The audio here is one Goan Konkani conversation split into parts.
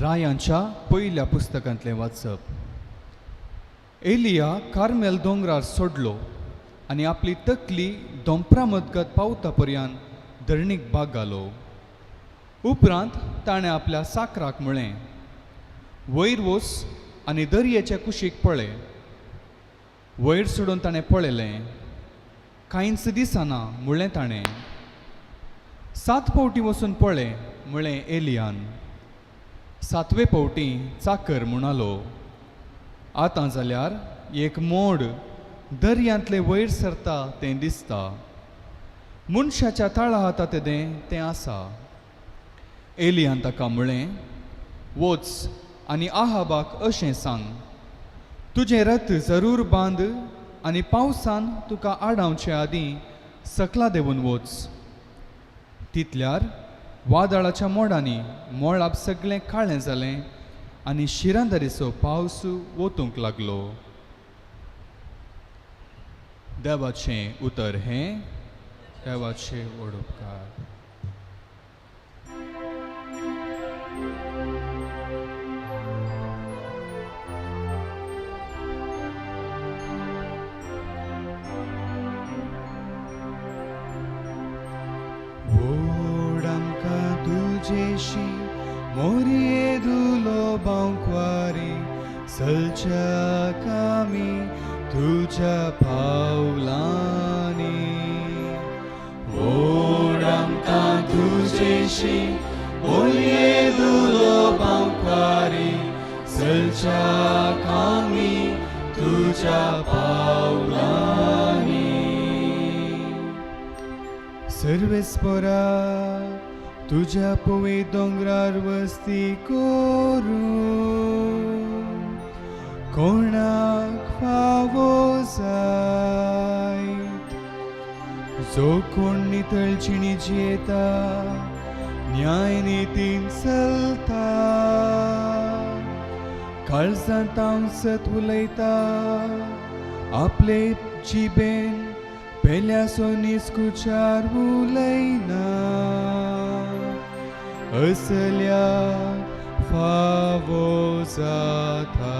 रायांच्या पयल्या पुस्तकांतलें वाचप. एलिया कार्मेल दोंगरार सोडलो आनी आपली तकली दोंपरा मदगत पावता पर्यंत धरणीक बाग घालो. उपरांत ताणें आपल्या साकराक म्हळें, वयर वच आनी दर्याचे कुशीक पळय. वयर सोडून ताणें पळयलें, कांयच दिसना म्हणलें ताणें. 7 फावटी वचून पळय म्हळें एलियान. 7वे फावटी चाकर म्हणालो, आतां जाल्यार एक मोड दर्यांतले वयर सरता तें दिसता, मनशाच्या ताळा हाता तेदें तें आसा. एलियान ताका म्हळें, वच आनी आहाबाक अशें सांग, तुजें रथ जरूर बांद आनी पावसान तुका आडावचे आदीं सकला देंवून वच. तितल्यार वादळाच्या मोडांनी मळाब सगळें काळें जालें आनी शिरांदारीचो पावस ओतूंक लागलो. देवाचें उतर हें. देवाचें व्हड उपकार. व्हड आमकां तुजेशी मोरये दुलो बांकवारी सलच्या कामी तुज्या पावलांनी. व्हड आमकां तुजेशी मोरये दुलो बांकवारी सलच्या कामी तुज्या पावलांनी. सर्वेस्परा तुज्या पवी दोंगरार वस्ती करूं कोणाक फावो जायत. जो कोण नितळचिणी जियेता न्याय नितीन चलता काळजांत हांव सत उलयता आपले जिबेन पेल्यासो निस्कुचार उलयना असल्या फावो जाता.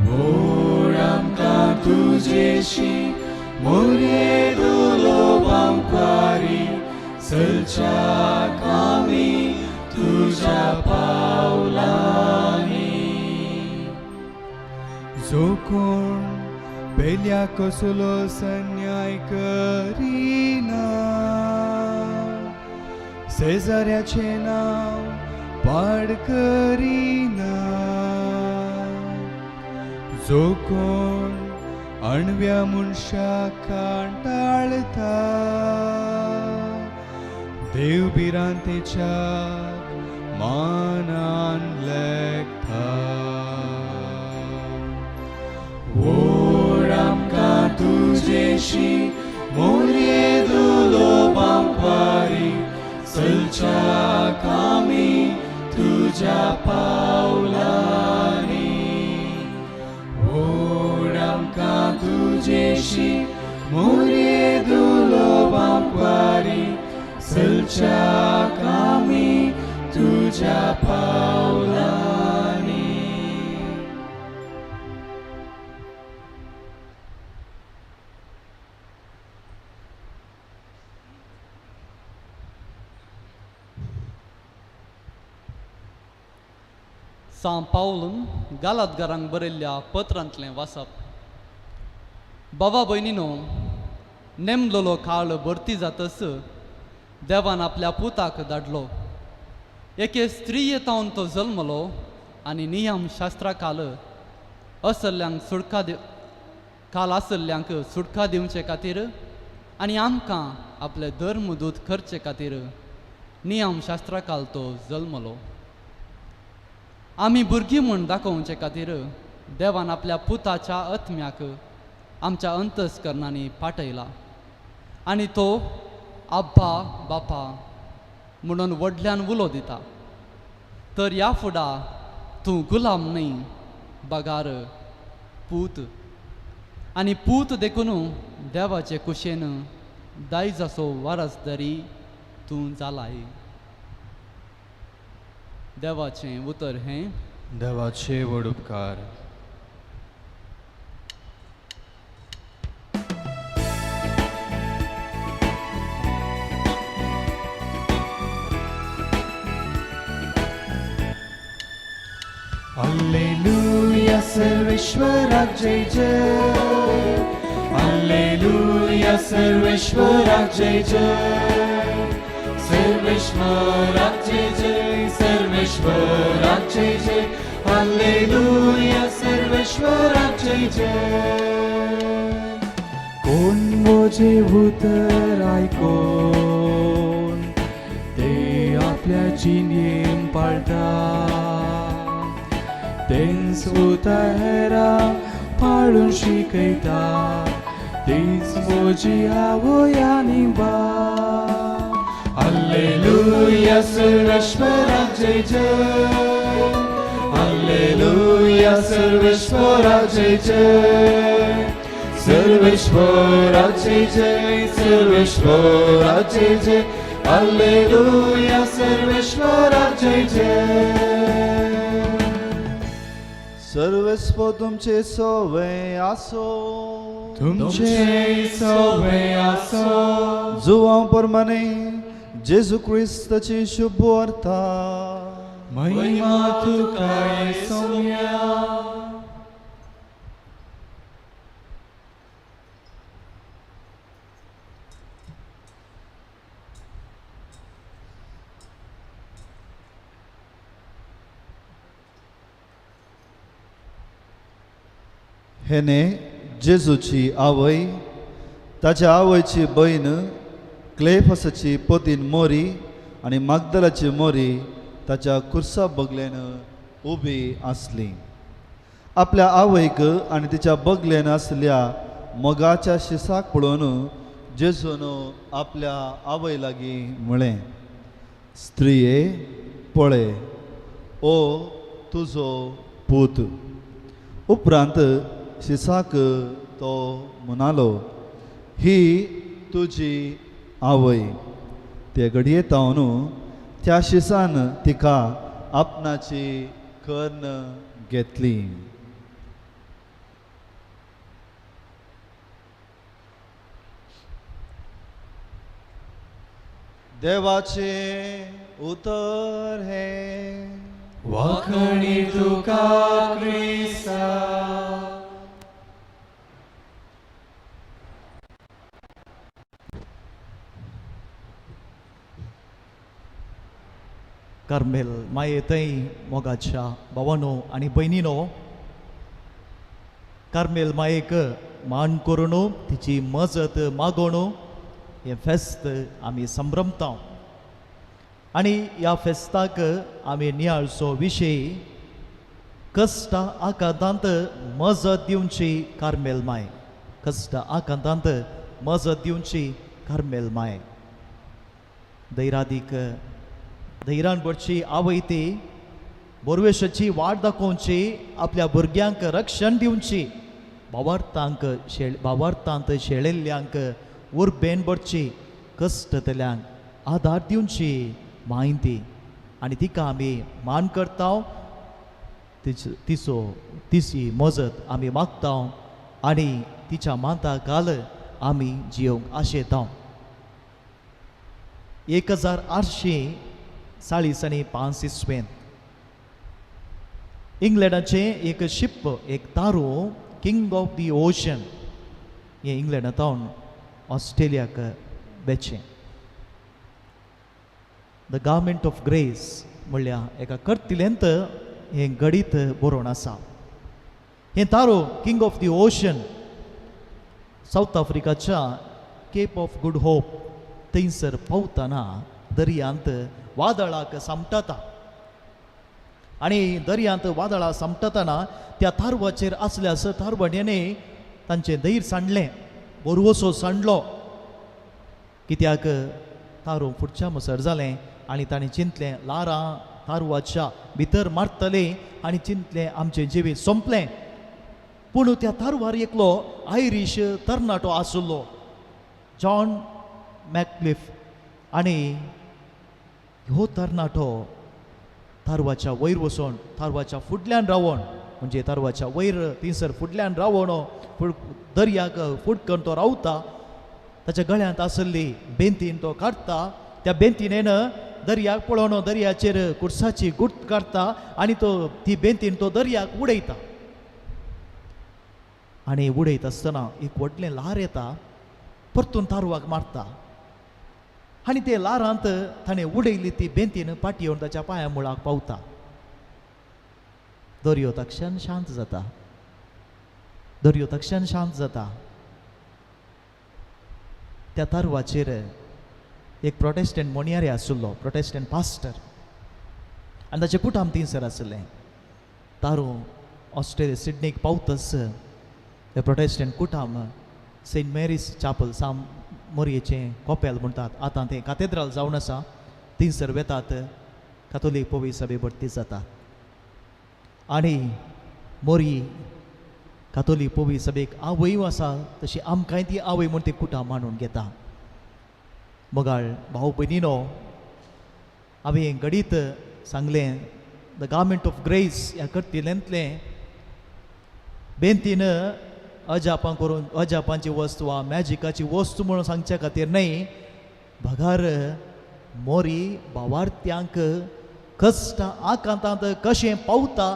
व्हड आमकां तुजेशी मोरये दुलो बांकवारी चलच्या कामी तुज्या पावलांनी. जो कोण पेल्या कसलो सन्याय करिना शेजाऱ्याचें नांव पाड करिना. जो कोण अणव्या मनशाक कांटाळता देव भिरांतेच्या मानान लेखता. व्हड आमकां तुजेशी मोरये दुलो बांकवारी चलच्या कामी तुज्या पावलांनी. व्हड आमकां तुजेशी मोरये दुलो बांकवारी चलच्या कामी तुज्या पावलांनी. सां पावलून गालातगारांक बरयल्ल्या पत्रांतलें वाचप. बाबा भयणीनो, नेमलोलो काळ भरती जातच देवान आपल्या पुताक धाडलो. एके स्त्रीये तावन तो जल्मलो आनी नियम शास्त्रा काल असल्ल्यांक सुटका काल आसल्ल्यांक सुटका दिवचे खातीर आनी आमकां आपले धर्मदूत करचे खातीर नियम शास्त्रा काल तो जल्मलो. आमी भुरगीं म्हूण दाखोवचे खातीर देवान आपल्या पुताच्या आत्म्याक आमच्या अंतस्करणांनी पाठयला आनी तो आब्बा बापा म्हणून व्हडल्यान उलो दिता. तर ह्या फुडा तूं गुलाम न्हय बगार पूत, आनी पूत देखून देवाचे कुशेन दायजाचो वारसदारी तूं जालाय. देवाचें उतर हें. देवाचे व्हड उपकार. Alleluia, सर्वेश्वराक जय जय. Alleluia, सर्वेश्वराक जय जय. सर्वेश्वराक जय जय, सर्वेश्वराक जय जय. Alleluia, सर्वेश्वराक जय जय. कोण म्हजें उतर आयकोन ते आपल्या जिणेन पाळटा, तेंच उतरां पाळून शिकयता, तीच म्हजी आवय आनी बाप. Alleluia, सर्वेश्वराक जय जय. Alleluia, सर्वेश्वराक जय जय. सर्वेश्वराक जय जय, सर्वेश्वराक जय जय. Alleluia, सर्वेश्वराक जय जय. सर्वेस्पर तुमचे सवे आसो. तुमचे सवे आसो. जुवां प्रमाणे जेजू क्रिस्ताची शुभ वार्ता. महिमा तुका सोम्या. हेने जेजूची आवय, ताच्या आवयची भयण, क्लेफसाची पतीन मोरी आनी मागदलाची मोरी ताच्या कुर्सा बगलेन उबी आसली. आपल्या आवयक आनी तिच्या बगलेन आसल्या मोगाच्या शिसाक पळोवन जेजून आपल्या आवय लागीं म्हळें, स्त्रिये पळय, ओ तुजो पूत. उपरांत शिसाक तो म्हणालो, ही तुजी आवय. ते घडये तावन त्या शिसान तिका आपणाची कर्ण घेतली. देवाचें उतर हें. वाखणी तुका क्रिस्ता. कार्मेल माये थंय मोगाच्या भावानो आनी भयणीनो, कार्मेल मायेक मान करून तिची मजत मागोवन हें फेस्त आमी संभ्रमता. आनी ह्या फेस्ताक आमी नियाळचो विशय कश्टा आकांतांत मजत दिवची कार्मेल माय. कश्टा आकांतांत मजत दिवची कार्मेल माय. दैरादीक धैरान भरची आवय ती बोरवेशाची वाट दाखोवची, आपल्या भुरग्यांक रक्षण दिवची, भावार्थांक शेळ भावार्थांत शेळिल्ल्यांक उर्बेन भरची, कश्टतल्यांक आदार दिवची म्हायती. आनी तिका आमी मान करता, तिचो तिचो तिची मजत आमी मागता आनी तिच्या मांता काल आमी जियोंक आशेता. 1845 इसवेंत इंग्लंडाचें एक शिप, एक तारू, किंग ऑफ the ocean, हें इंग्लंडांत ऑस्ट्रेलियाक वेचें. The garment of grace म्हणल्यार एका कर्तिलेंत हें गणीत बरोवन आसा. हें तारो king of the ocean south आफ्रिकाच्या केप ऑफ गुड होप थंयसर पावतना दर्यांत वादळाक सामटता आनी दर्यांत वादळां सामटतना त्या तारवाचेर आसल्या स तारवाड्यांनी तांचें धैर्य सांडलें, बोरवसो सांडलो. कित्याक तारू फुटच्या मुसर जालें आनी ताणें चिंतलें लारां तारवाच्या भितर मारतलें आनी चिंतलें आमचें जिवीत सोंपलें. पूण त्या तारवार एकलो आयरीश तरणाटो आशिल्लो, जॉन मॅकक्लिफ, आनी ह्यो तरणाटो तारवाच्या वयर वचोन तारवाच्या फुडल्यान रावोन, म्हणजे तारवाच्या वयर थंयसर फुडल्यान रावोन दर्याक फुडकन तो रावता. ताच्या गळ्यांत आसली बेंतीन तो काडटा, त्या बेंतीन दर्याक पळोवन दर्याचेर कुर्साची गुट काडटा आनी तो ती बेंतीन तो दर्याक उडयता. आनी उडयत आसतना एक व्हडलें ल्हार येता, परतून तारवाक मारता आनी ते ल्हारांत ताणें उडयली ती बेंतीन पाटी येवन ताच्या पांया मुळाक पावता. दर्यो तक्षण शांत जाता, दर्यो तक्षण शांत जाता. त्या तारवाचेर एक प्रोटेस्टंट मोनियारी आशिल्लो, प्रोटेस्टंट पास्टर, आनी ताचें कुटाम थंयसर आशिल्लें. तारू ऑस्ट्रेलिया सिडनीक पावतच हे प्रोटेस्टंट कुटाम सेंट मेरीज चापल, साम मोरयेचें कोपेल म्हणटात, आतां तें कातेद्राल जावन आसा, थंयसर वेतात, कातोलीक पवी सभे भरती जातात. आनी मोरी कातोलीक पवी सभेक आवय आसा तशी आमकांय ती आवय म्हूण ती कुटाम मांडून घेता. मोगाळ भाव भयणीनो, हांवें घडीत सांगलें the garment of grace ह्या कर्तिलेंतलें बेंतीन अजापां करून अजापांची वस्तू वा मॅजिकाची वस्तू म्हणून सांगच्या खातीर न्हय, बगर मोरी भावार्थ्यांक कश्ट आकांतांत कशें पावता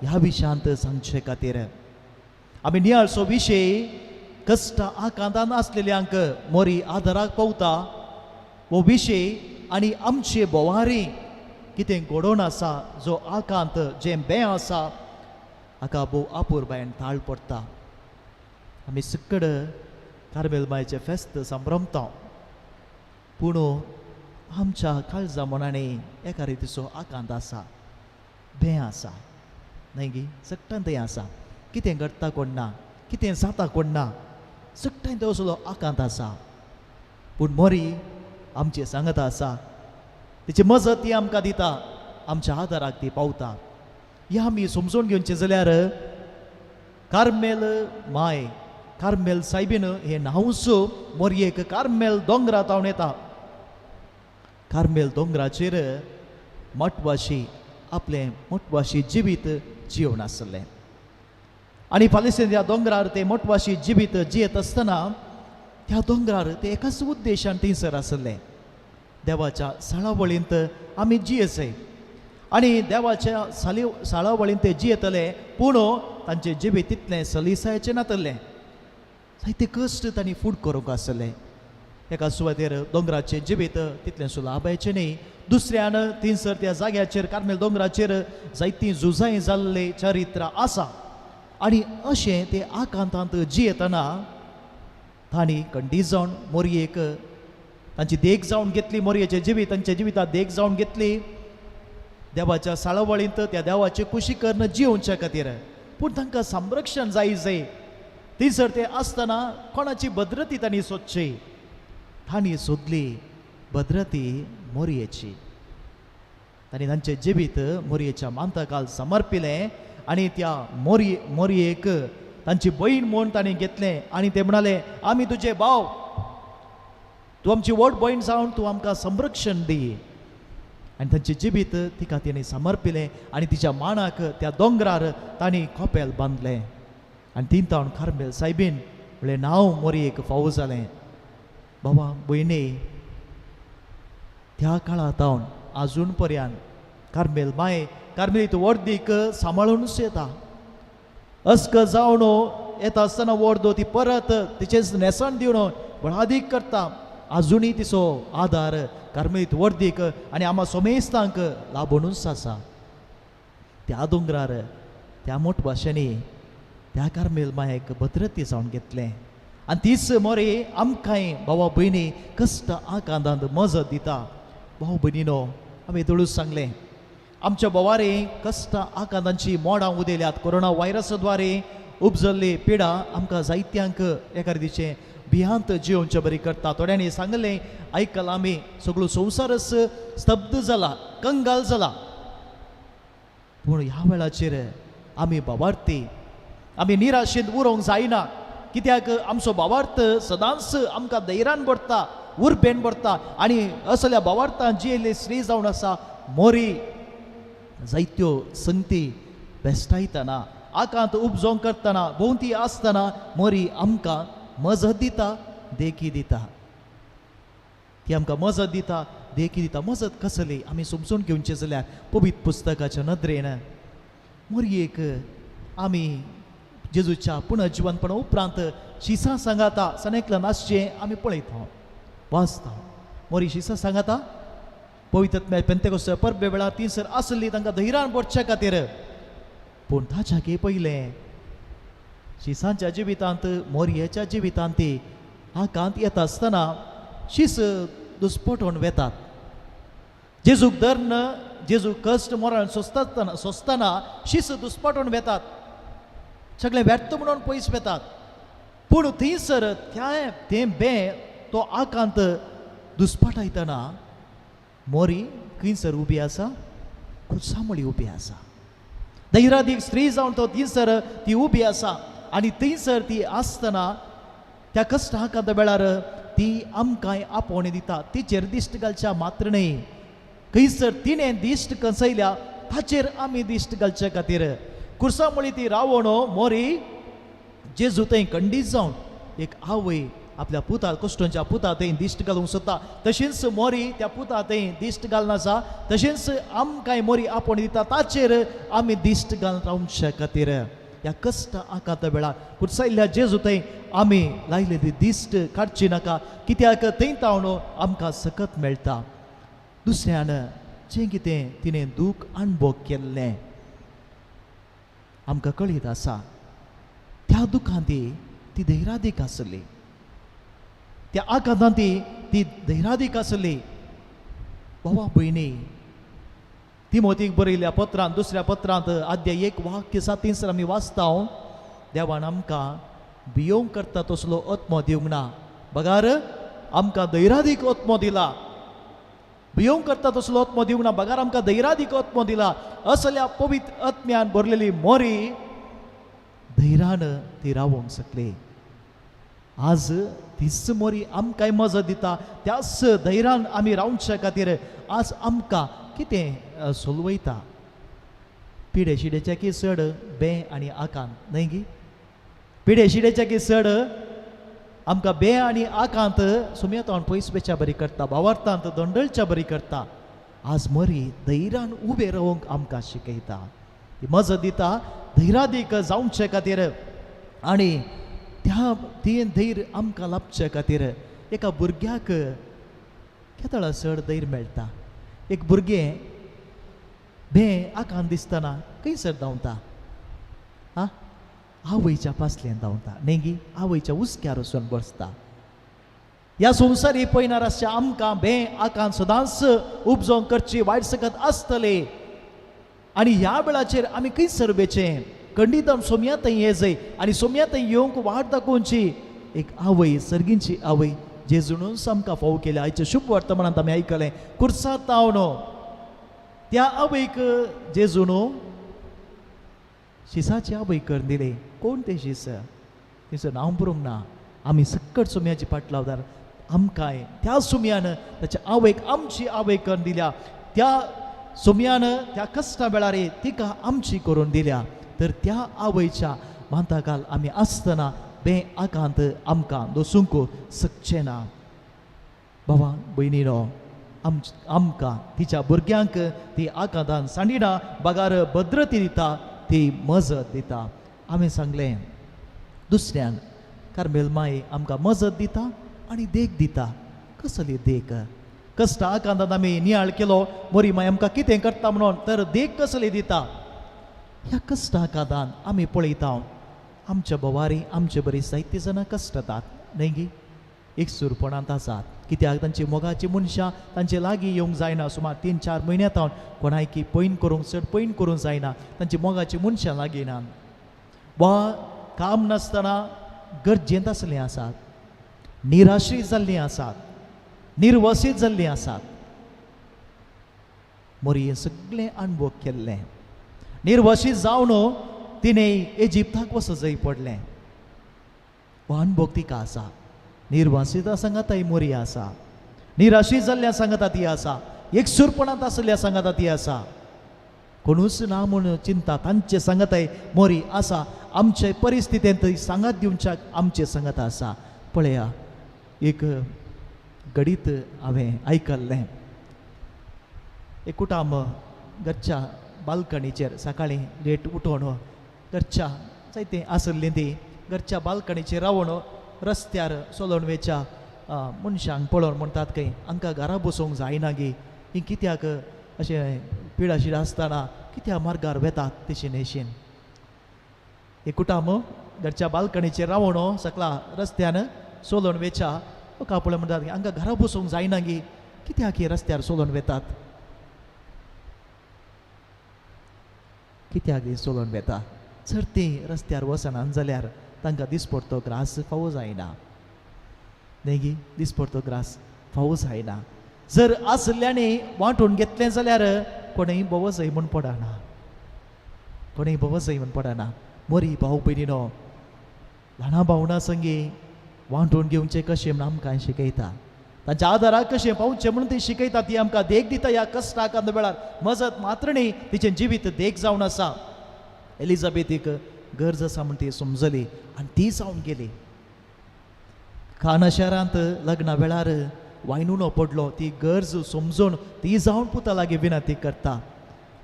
ह्या विशयांत सांगचे खातीर. आमी नियाळचो विशय कश्ट आकांतांत आसलेल्यांक मोरी आदाराक पावता हो विशय, आनी आमचे भोवारी कितें घडोवन आसा, जो आकांत जें बें आसा हाका भोव आपुरबायेन ताळ पडटा. आमी सकड कार्मेल मायचें फेस्त संभ्रमता, पूण आमच्या काळजा मनांनी एका रितीचो आकांत आसा, बें आसा न्हय गी, सगटान थंय आसा, कितें घडटा कोण ना, कितें जाता कोण ना, सगटान थंय असलो आकांत आसा. पूण मोरी आमचे सांगता आसा, तिची मजत ती आमकां दिता, आमच्या आदाराक ती पावता. ह्या आमी समजून घेवचें जाल्यार कार्मेल माय, कार्मेल सायबीन हें नांवूच मोरयेक कार्मेल दोंगरा तावन येता. कार्मेल दोंगराचेर मटवाशी आपलें मटवाशी जिवीत जिवन आसलें आनी फालेस्तीन त्या दोंगरार ते मटवाशी जिवीत जियेत आसतना त्या दोंगरार ते एकाच उद्देशान थंयसर आसले, देवाच्या साळावळींत आमी जियेसय आनी देवाच्या साळावळींत ते जियेतले, पूण तांचें जिवीत तितलें सलिसायचें नातलें. जायते कश्ट तांणी फूड करूंक आसले. एका सुवातेर दोंगराचें जिवीत तितलें सुलाभायचें न्ही, दुसऱ्यान थंयसर त्या जाग्याचेर कार्मेल दोंगराचेर जायतीं झुजांय जाल्लीं चरित्रां आसा. आनी अशें ते आकांतांत जियेतना तांणी कंडी जावन मोरयेक तांची देख जावन घेतली, मोरयेचें जिवीत तांच्या जिवितांत देख जावन घेतली, देवाच्या साळावळींत त्या देवाचे कुशीकरण जियोवच्या खातीर. पूण तांकां संरक्षण जाय जाय, थंयसर ते आसतना कोणाची भद्रती तांणी सोदची, तांणी सोदली भद्रती मोरयेची. तांणी तांचें जिवीत मोरयेच्या मांताकाल समर्पिलें आनी त्या मोरयेक तांची भयण म्हूण तांणी घेतलें आनी ते म्हणाले, आमी तुजे भाव, तूं आमची व्हड भयण जावन तूं आमकां संरक्षण दी. आनी तांचें जिवीत तिका तांणी समर्पिलें आनी तिच्या माणाक त्या दोंगरार तांणी कोपेल बांदलें आनी तीन तावन कार्मेल सायबीन म्हणलें नांव मोरयेक फावो जालें. बाबा भयणी, त्या काळा तावन आजून पर्यान कार्मेल माय कार्मेलीत वर्दीक सांबाळूनच येता. अस्क जावन येता आसतना वर्दो ती परत तिचेच न्हेसण दिवन बळादीक करता. आजुनूय तिचो आदार कार्मेलीत वर्दीक आनी आमा सोमेस्तांक लाबूनच आसा. त्या दोंगरार त्या मोठ भाशेंनी त्या कार्मेल मायेक भद्रती जावन घेतलें आनी तीच मोरे आमकांय भावा भयणी कश्ट आकांतांत मजत दिता. भाव भयणीनो, आमी तळूच सांगलें आमच्या बोवारे कश्ट आकांतांची मोडां उदयल्यात. कोरोना व्हायरसाद्वारे उपजल्ली पिडा आमकां जायत्यांक एका रितीचें भियांत जियोवचे बरी करता. थोड्यांनी सांगलें आयकलां आमी, सगळो संवसारच स्तब्ध जाला, कंगाल जाला. पूण ह्या वेळाचेर आमी भावार्थी, आमी निराशेंत उरोंक जायना, कित्याक आमचो भावार्थ सदांच आमकां धैर्यान भरता, उर्बेन भरता. आनी असल्या भावार्थान जियेल्ली स्त्री जावन आसा मोरी. जायत्यो संगती बेश्टायतना, आकांत उपजोंक करतना, भोंवती आसतना मोरी आमकां मजत दिता, देखी दिता. ती आमकां मजत दिता, देखी दिता. मजत कसली आमी समजून घेवचें जाल्यार पवित्र पुस्तकाच्या नदरेन मोरयेक आमी जेजूच्या पुनर्जिवनपणा उपरांत शिसां सांगाता सनेकल्यान आसचें आमी पळयता, वाचता. मोरी शिसां सांगाता पवित्र पेंतेकोस्त परबे वेळार थंयसर आसली तांकां धैर्यान भरचे खातीर. पूण ताच्या पयलें शिसांच्या जिवितांत, मोरयेच्या जिवितांत ती आकांत येता आसतना शीस दुस्पटोवन वेतात. जेजूक धर्न जेजू कश्ट मोरान सोंसतना सोंसतना शीस दुस्पटोवन वेतात, सगळें व्यर्थ म्हणून पयस वेतात. पूण थंयसर त्या तें बें तो आकांत दुस्पाटायतना मोरी खंयसर उबी आसा, खुसामळी उबी आसा. धैर्यादीक स्त्री जावन तो थंयसर ती उबी आसा आनी थंयसर ती आसतना त्या कश्ट आकांत वेळार ती आमकांय आपोवणें दिता. तिचेर दिश्ट घालच्या मात्र न्हय, खंयसर तिणें दिश्ट कसयल्या ताचेर आमी दिश्ट घालचे खातीर कुर्सामुळी ती रावण मोरी जेजू थंय खंडीत जावन एक आवय आपल्या पुता कश्टोंच्या पुता थंय दिश्ट घालूंक सोदता, तशेंच मोरी त्या पुता थंय दिश्ट घालना आसा, तशेंच आमकांय मोरी आपोवणें दिता ताचेर आमी दिश्ट घालून रावचे खातीर. ह्या कश्ट आकांत वेळार कुर्सायल्ल्या जेजू थंय आमी लायलेली दिश्ट काडची नाका, कित्याक थंय तावन आमकां सकत मेळटा. दुसऱ्यान जें कितें तिणें दूख अणभव केल्लें आमकां कळीत आसा, त्या दुखांत ती धैर्यादीक आसली, त्या आकांतांत ती धैर्यादीक आसली. भावा भयणी, तिमोतीक बरयल्ल्या पत्रांत, दुसऱ्या पत्रांत आद्य 1 वाक्य 7 आमी वाचता, देवान आमकां भियोवंक करता तसलो आत्मो दिवंक ना, बगार आमकां धैर्यादीक आत्मो दिला. भियोवंक करता तसलो आत्मो दिवंक ना, बगार आमकां धैर्यादीक आत्मो दिला. असल्या पवित्र आत्म्यान भरलेली मोरी धैर्यान ती रावोंक शकली. आज तीच मोरी आमकांय मजत दिता, त्याच धैर्यान आमी रावचे खातीर आज आमकां कितें सोलवयता. पिडे शिडेच्या की चड बें आनी आकांत न्हय गी, पिडे शिडेच्या की चड आमकां बें आनी आकांत सुमयतान पयस वेच्या बरी करता, भावार्थांत दंडळच्या बरी करता. आज मरी धैर्यान उबें रावंक आमकां शिकयता, ती मजत दिता धैर्यादीक जावचे खातीर आनी त्या ती धैर्य आमकां लाबचे खातीर. एका भुरग्याक केदळा चड धैर्य मेळटा. एक भुरगें भें आकांत दिसतना खंयसर धांवता, आं आवयच्या पासल्यान धांवता न्ही गी, आवयच्या हुस्क्यार वचून बसता. ह्या संवसारी पयणार आसच्या आमकां भें आकांत सदांच उपजोवंक करची वायट सकत आसतली आनी ह्या वेळाचेर आमी खंयसर वेचें, खंडीत सोमया थंय ये जाय आनी सोमया थंय येवंक वाट दाखोवची एक आवय, सर्गींची आवय जेजूनच आमकां फावो केल्या. आयच्या शुभ वर्तमानांत आमी आयकलें कुर्सात तावन त्या आवयक जेजून शिसाची आवय करून दिली. कोण तें शीस, तिचो नांव बरोवंक ना. आमी सक्कट सुम्याची फाट लावदार आमकांय त्या सुम्यान ताच्या आवयक आमची आवय करून दिल्या, त्या सुम्यान त्या कश्टा वेळार तिका आमची करून दिल्या. तर त्या आवयच्या मांताकाल आमी आसतना बें आकांत आमकां दसूंक शकचें ना. बाबा भयणीनो, आमकां तिच्या भुरग्यांक ती आकांतान सांडिना बगार भद्रती दिता, ती मजत दिता. हांवें सांगलें दुसऱ्यान कार्मेल माई आमकां मजत दिता आनी देख दिता. कसली देख, कश्ट आकांतान आमी नियाळ केलो मोरी माई आमकां कितें करता म्हणून, तर देख कसली दिता. ह्या कश्ट आकांतान आमी पळयता आमच्या बोवारी आमचे बरी जायतीं जाणां कश्टतात न्हय गी, एकसूरपणांत आसात, कित्याक तांची मोगाची मनशां तांचे लागीं येवंक जायना. सुमार 3-4 म्हयन्या तावन कोणायकी पयन करूंक चड पयन करूंक जायना, तांची मोगाची मनशां लागीं ना वा काम नासतना गरजेंत आसलीं आसात, निराश्रीत जाल्लीं आसात, निर्वसीत जाल्लीं आसात. मोरी हें सगळें अणभव केल्लें. निर्वसीत जावन तिणें इजिप्ताक वचत जाय पडलें. हो अणभव तिका आसा. निर्वासिता सांगाता ही मोरी आसा, निराशीत जाल्ल्या सांगाता ती आसा, एकसूरपणांत आसल्या सांगाता ती आसा. कोणूच ना म्हूण चिंता तांचे सांगाताय मोरी आसा. आमचे परिस्थितींत सांगात दिवच्याक आमचे सांगात आसा. पळया एक घडीत हांवें आयकल्लें, एक कुटाम घरच्या बाल्कनीचेर सकाळीं लेट उठोवन घरच्या जायतीं आसल्लीं ती घरच्या बाल्कनीचेर रावन रस्त्यार चलोवन वेच्या मनशांक पळोवन म्हणटात खंय हांकां घरा बसोवंक जायना गी, ही कित्याक अशें पिडाशीड आसतना कित्या मार्गार वेतात तेशीन हेशीन. एक कुटाम घरच्या बाल्कनीचेर रावन सकला रस्त्यान चलोवन वेच्या लोकां पळोवन म्हणटात हांकां घरा बसोवंक जायना गी, कित्याक ही रस्त्यार चलोवन वेतात, कित्याक ही चलोवन वेता. जर तीं रस्त्यार वचना जाल्यार तांकां दिसपडतो ग्रास फावो जायना, न्ही गी, दिसपडतो ग्रास फावो जायना. जर आसल्यांनी वांटून घेतलें जाल्यार कोणूय भोव जय म्हूण पडना, कोणूय भोव जय म्हूण पडना. मोरी भाव भयणीनो, ल्हाना भावना संगी वांटून घेवचें कशें म्हूण आमकां शिकयता, तांच्या आदाराक कशें पावचें म्हणून ती शिकयता. ती आमकां देख दिता ह्या कश्टाक वेळार मजत मात्र न्ही, तिचें जिवीत देख जावन आसा. एलिजाबेथीक गरज आसा म्हूण ती समजली आनी ती जावन गेली. खाना शहरांत लग्ना वेळार वायनुनो पडलो, ती गरज समजून ती जावन पुता लागीं विनंती करता.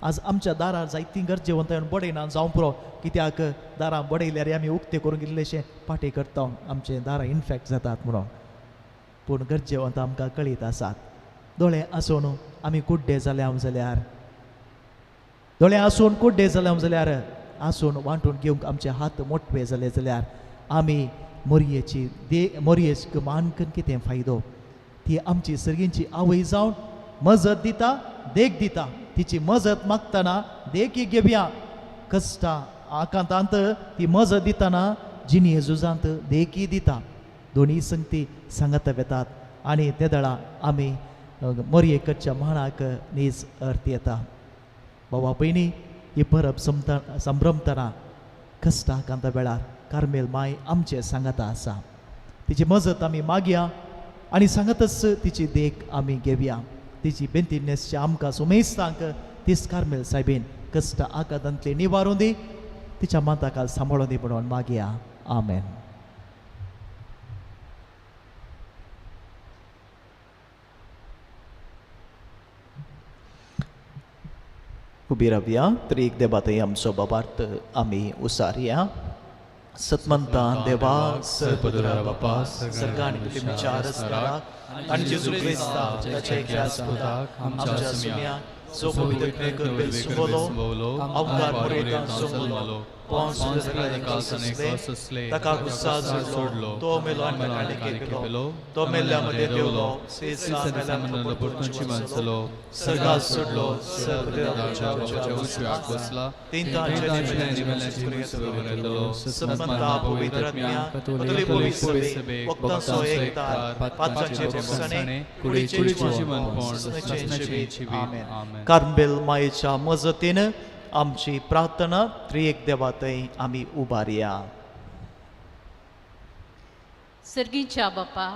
आज आमच्या दारार जायतीं गरजेवंत बडयना जावं पुरो, कित्याक दारां बडयल्यार आमी उक्ते करूंक इल्लेशें पाटी करता, आमचे दारां इनफेक्ट जातात म्हणून. पूण गरजेवंत आमकां कळीत आसात. दोळे आसून आमी कुड्डे जाले जाल्यार, दोळे आसून कुड्डे जाले जाल्यार, आसून वांटून घेवंक आमचे हात मोटवे जाले जाल्यार आमी मोरयेची दे मोरयेक मान करून कितें फायदो. ती आमची सर्गींची आवय जावन मजत दिता, देख दिता. तिची मजत मागतना देखी घेवया. कश्टां आकांतांत ती मजत दितना जिणये झुजांत देखी दिता. दोनूय संगती सांगत वेतात आनी ते दळा आमी मोरयेकच्या माणाक नीज अर्थ येता. बाबा भयणी, ही परब संभ्रमतना कश्टां आकांता वेळार कार्मेल माय आमचे सांगाता आसा. तिची मजत आमी मागया आनी सांगतच तिची देख आमी घेवया. तिची बेंतीनेसच्या आमकां सुमेस्तांक तीच कार्मेल सायबीन कश्ट आकादांतली निवारून दी, तिच्या माताकाल सांबाळून दी म्हणून मागया. आमेन. उबी रावया. त्रिक देवा आमचो बाबार्थ आमी उसारया. सतमंता देवा सर्पदुरा बापा, सर्गान विचार आसणाराक आनी जेजू क्रिस्ता ताच्या एकल्याच पुताक आमच्या सुम्या जो पवित्र करबेल सुंबलो, अवकार मोरेतां सोंबलो, पोंस सोसले, ताका गुस्सा सोडलो, तो मेलो आनी ताका केलो, तो मेल्ल्या मदें देवलो, सर्गात सोडलो, बसला, सन्मंता पवित्र आत्म्या, कथोलिक सभे, वक्तांचो एकतार, पात्रांचे भोगसणे, कुडीचें जिवनपण, ससण्याचें जिवीत. आमेन. कार्मेल मायेच्या मजतीन आमची प्रार्थना त्रिएक देवा थंय आमी उबारया. सर्गीच्या बापा,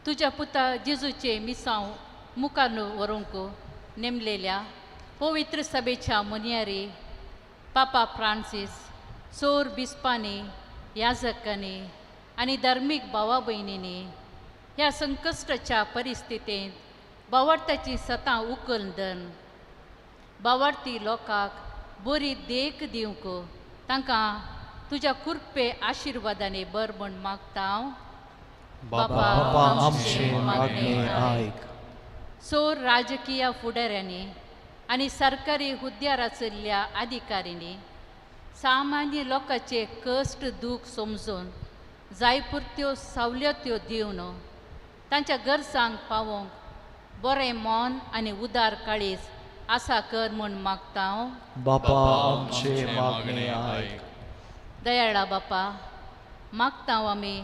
तुज्या पुता जेजूचे मिसांव मुखार व्हरूंक नेमलेल्या पवित्र सभेच्या मुनियारी पापा फ्रांसीस, चोर बिस्पांनी, याजकांनी आनी धार्मीक भावा भयणींनी ह्या संकश्टाच्या परिस्थितींत बावार्थाची सतां उखल धन बावार्थी लोकांक बरी देख दिवंक तांकां तुज्या कृपे आशिर्वादांनी बर म्हण मागता हांव. बापा आमचें मागणें आयक. चोर राजकीय फुडाऱ्यांनी आनी सरकारी हुद्द्यार आशिल्ल्या अधिकाऱ्यांनी सामान्य लोकांचे कश्ट दूख समजून जायपुरत्यो सवलत्यो दिवन तांच्या गरजांक पावोवंक बरें मन आनी उदार काळीज आसा कर म्हूण मागता हांव. बापा आमचें मागणें आयक. दयाळा बापा, मागता हांव आमी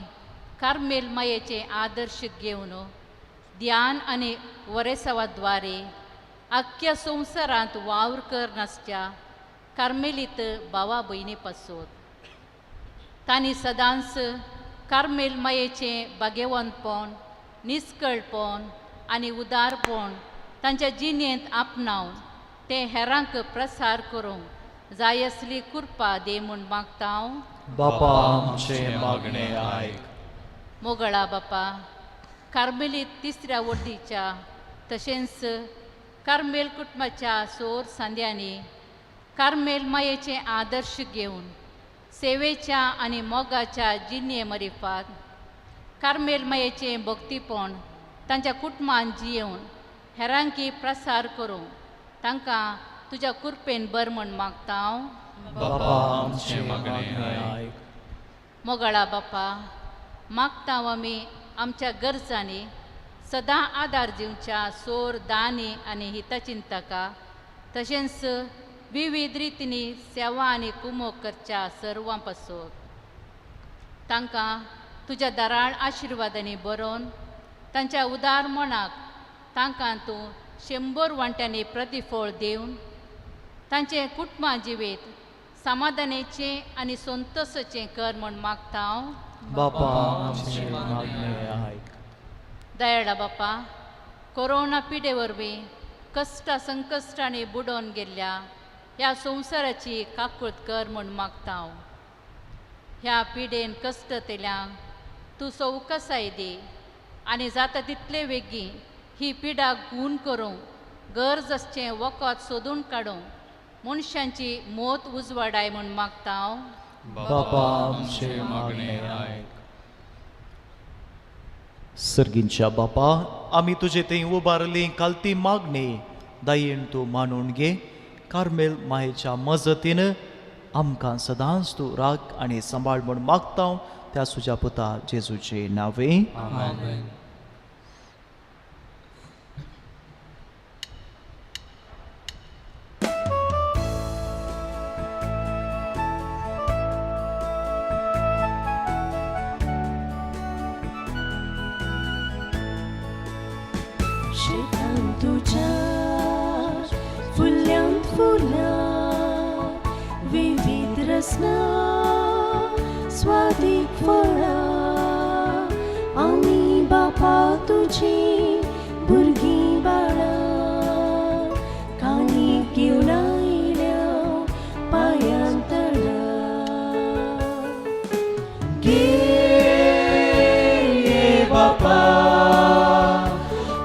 कार्मेल मायेचे आदर्श घेवन ध्यान आनी वरेसावा द्वारे आख्ख्या संवसारांत वावर कर नासच्या कार्मेलीत भावा भयणी पासून तांणी सदांच कार्मेल मायेचें बागेवंतपण, निस्कळपण आनी उदारपण तांच्या जिणेंत आपणावन तें हेरांक प्रसार करूंक जाय असली कृपा दी म्हूण मागता हांव. बापा आमचें मागणें आयक. मोगळा बापा, कार्मेलीत तिसऱ्या वर्दीच्या तशेंच कार्मेल कुटुंबाच्या सोर सांद्यांनी कार्मेल मायेचें आदर्श घेवन सेवेच्या आनी मोगाच्या जिणये मरिफात कार्मेल मायेचें भक्तीपण तांच्या कुटुंबान जियेवन हेरांकी प्रसार करूंक तांकां तुज्या कृपेन बर म्हूण मागता हांव. बापा आमचें मागणें आयक. मोगाळा बापा, मागता आमी आमच्या गरजांनी सदां आदार दिवच्या सोर दानी आनी हितचिंतका तशेंच विविध रितींनी सेवा आनी कुमोक करच्या सर्वां पासून तांकां तुज्या दराळ आशिर्वादांनी बरोवन तांच्या उदार मनाक तांकां तूं 100 वांट्यांनी प्रतिफळ दिवन तांचें कुटुंबां जिवीत समाधानाचें आनी संतोसाचें कर म्हूण मागता हांव. बापा आमचें मागणें आयक. दयाळा बापा, कोरोना पिडे वरवीं कश्टां संकश्टांनी बुडोवन गेल्ल्या ह्या संवसाराची काकूळट कर म्हूण मागता हांव. ह्या पिडेन कश्ट तेल्यांक तूं सवकसाय दी आनी जाता तितले वेगीं ही पिडा गूण करूंक गरज आसचें वखद सोदून काडूंक मनशांची मोत उजवाडाय म्हूण मागता हांव. बापा आमचें मागणें आयक. सर्गींच्या बापा, आमी तुजे थंय उबारली कालती मागणी दयेन तूं मानून घे. कार्मेल मायेच्या मजतीन आमकां सदांच तूं राख आनी सांबाळ म्हूण मागता त्या सुज्या पुता जेजूचे नांवे. आमेन. शेतान तुज्या फुल्यांत फुलां विविध रसना स्वादीक फळां आमी बापा तुजी भुरगीं बाळां कानीक घेवन आयल्या पांयां तळा. घे बापा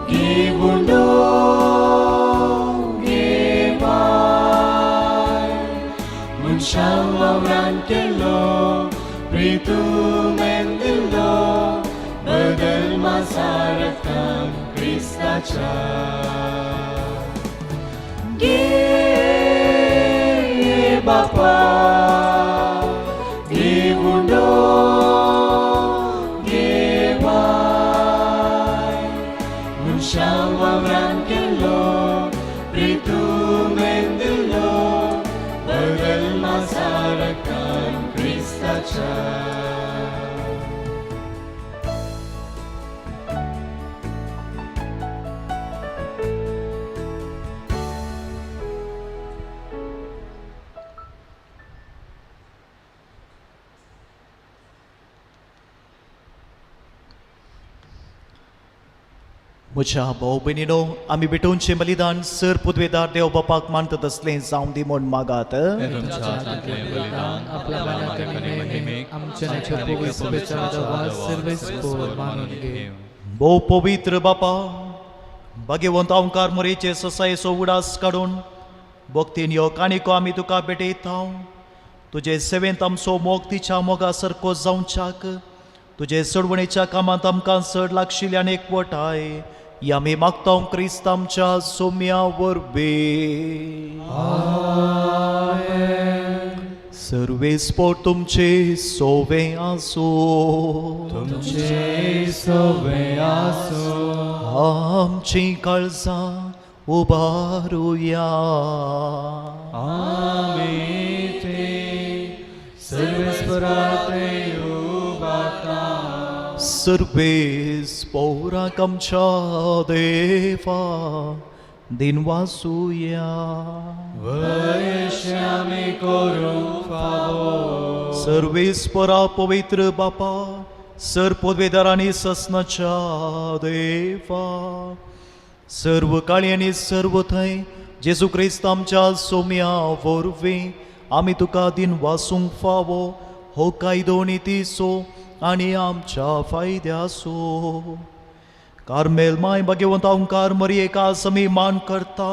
घेवून घे बाय मनशां वावरान केल्लो प्रितुमेन दिल्लो बदल माझा रक्तान क्रिस्ताच्या. घे बापा घेवून घे बाय मनशां वावरान केल्लो प्रितुमेन दिल्लो बदल माझा रक्तान क्रिस्ताच्या. म्हज्या भाव भयणीनो, आमी भेटोवचें बलिदान सर पुदवेदार देव बापाक मानतात असलें जावं दी म्हूण मागात. तुमच्या हातांतलें बलिदान आपल्या मानाक आनी महिमेक आमच्या आनी पवित्र सभेच्या सर्वेस्पोर मानून घे. भोव पवित्र बापा, भाग्यवंत ओंकार मोरेचे ससायेचो उडास काडून भक्तीन यो काणिको आमी तुका भेटयता. तुजे सेवेंत आमचो मोग तिच्या मोगा सारको जावच्याक तुजे चडवणेच्या कामांत आमकां चड लागशिल्ल्यान एकवटाय ही आमी मागता क्रिस्त आमच्या सोम्या वरवीं. सर्वेस्पोर तुमचे सोवे आसूं. तुमचे सवे आसूं. आमची काळजां उबारुया. आमी ते सर्वेस्पराते उबाता. सर्वेस्पोराक आमच्या देवा दिनवासुया. वयश्यामी करूं फावो. सर्वेस्परा पवित्र बापा, सर पदवेदार आनी ससनाच्या देवा, सर्व काळी आनी सर्व थंय जेजू क्रिस्त आमच्या सोम्या वरवीं आमी तुका दिन वासूंक फावो हो कायदो नितीचो आनी आमच्या फायद्याचो. कार्मेल माय भाग्यवंत ओंकार मरियेक आमी मान करता.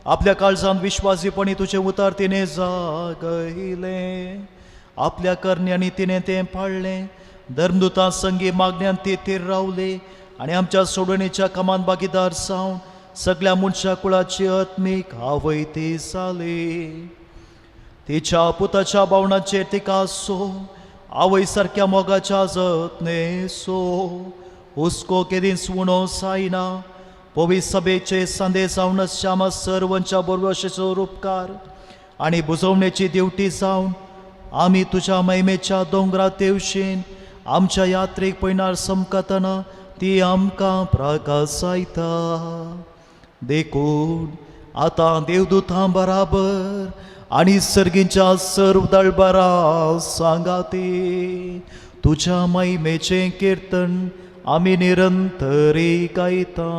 आपल्या काळजांत विश्वासीपणी तुजें उतार तिणें जागयलें, आपल्या करण्यांनी तिणें तें पाळ्ळें, धर्मदुतां संगी मागण्यान ती तीर रावली आनी आमच्या सोडवणेच्या कामांत भागीदार जावन सगळ्या मनशा कुळाची आत्मीक आवय ती जाली. तिच्या पुताच्या भावनाचेर तिका सो आवय सारक्या मोगाच्या जतनेचो हुस्को केदींच उणो जायना. पवित्र सभेचे सांदे जावन श्यामा सर्वांच्या बरोवशेचो उपकार आनी बुजवणेची देवटी जावन आमी तुज्या महिमेच्या दोंगरा तेवशीन आमच्या यात्रेक पयणार समकतना ती आमकां प्रकासायता. देखून आतां देवदूतां बराबर आनी सर्गींच्या सर्व दळबरा सांगाती तुज्या महिमेचें किर्तन आमी निरंतरी गायता.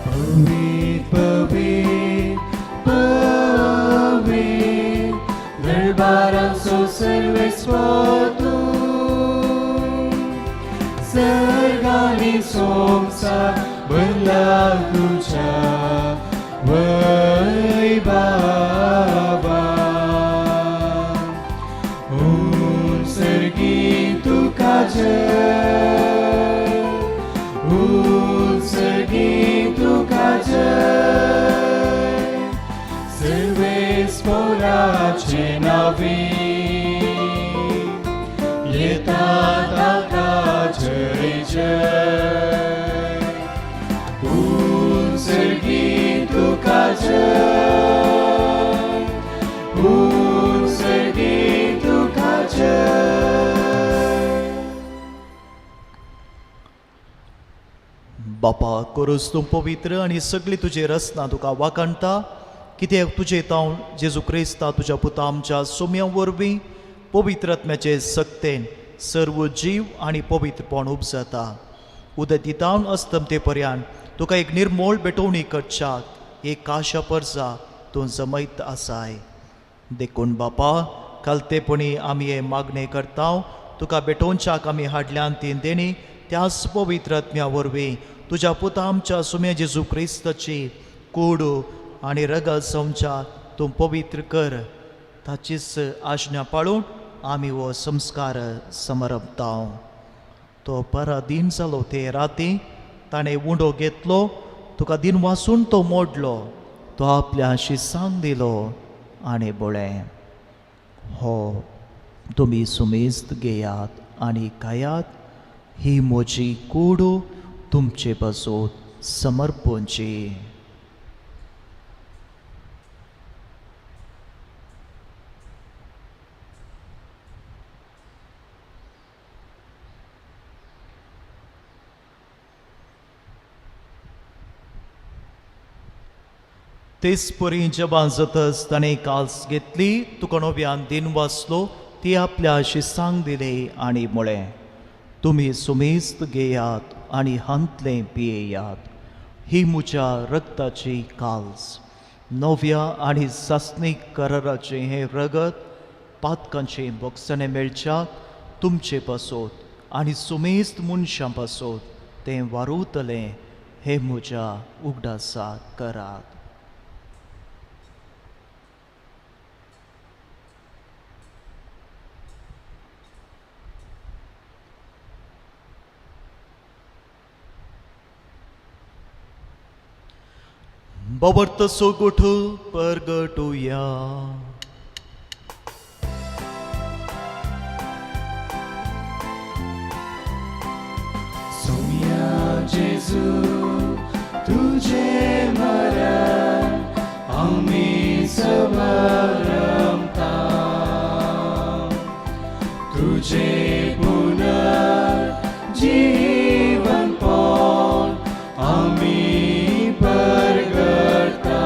पवित्र पवित्र पवित्र दरबारांचो सर्वेस्वर तूं, सर्ग आनी संवसार भरला तुज्या वैभवान. उत्सर्गी तुका जय, उत्सर्गी तुका जय, सर्वेस्पराचे नांवी येता ताका जय जय. उत्सर्गी तुका जय, उत्सर्गी तुका जय. बापा करूच तूं पवित्र आनी सगळी तुजी रचना तुका वाखाणटा, कित्याक तुजे तावन जेजू क्रिस्ता तुज्या पुता आमच्या सोम्या वरवीं पवित्र आत्म्याचे सक्तेन सर्व जीव आनी पवित्रपण उपजाता. उदतीतावन अस्तमते पर्यान तुका एक निर्मोळ भेटवणी करच्याक एक काशा परजा तूं जमयत आसाय. देखून बापा खालतेपणी आमी हें मागणें करता, तुका भेटोवच्याक आमी हाडल्यान ती देणी त्याच पवित्र आत्म्या वरवीं तुज्या पुता आमच्या सुम्या जेजू क्रिस्ताची कूड आनी रगत संवच्या तूं पवित्र कर. ताचीच आज्ञा पाळून आमी हो संस्कार समरपता. तो पराधीन जालो ते राती ताणें उंडो घेतलो, तुका दिन वासून तो मोडलो, तो आपल्या शिसांक दिलो आनी बळें, हो तुमी सुमेस्त घेयात आनी खायात, ही म्हजी कूड तुमचे पासून समर्पणची. तेच परी जेवण जातच ताणें काल्स घेतली, तुका नव्यान दिन वाचलो, ती आपल्या शिसांक दिली आनी म्हळें, तुमी सुमेस्त घेयात आनी हांतलें पियेयात, ही म्हज्या रक्ताची काल्स, नव्या आनी सासणीक कराराचें हें रगत पातकांचें बोगसणें मेळच्याक तुमचे पासत आनी सुमेस्त मनशां पासत तें वारवतलें, हें म्हज्या उगडासाक करात. बवर्त सोगोठ परगटुया. सोम्या जेजू तुझे मरण आमी समरमता, तुझे पुनर्जीवन पण आमी परगटता.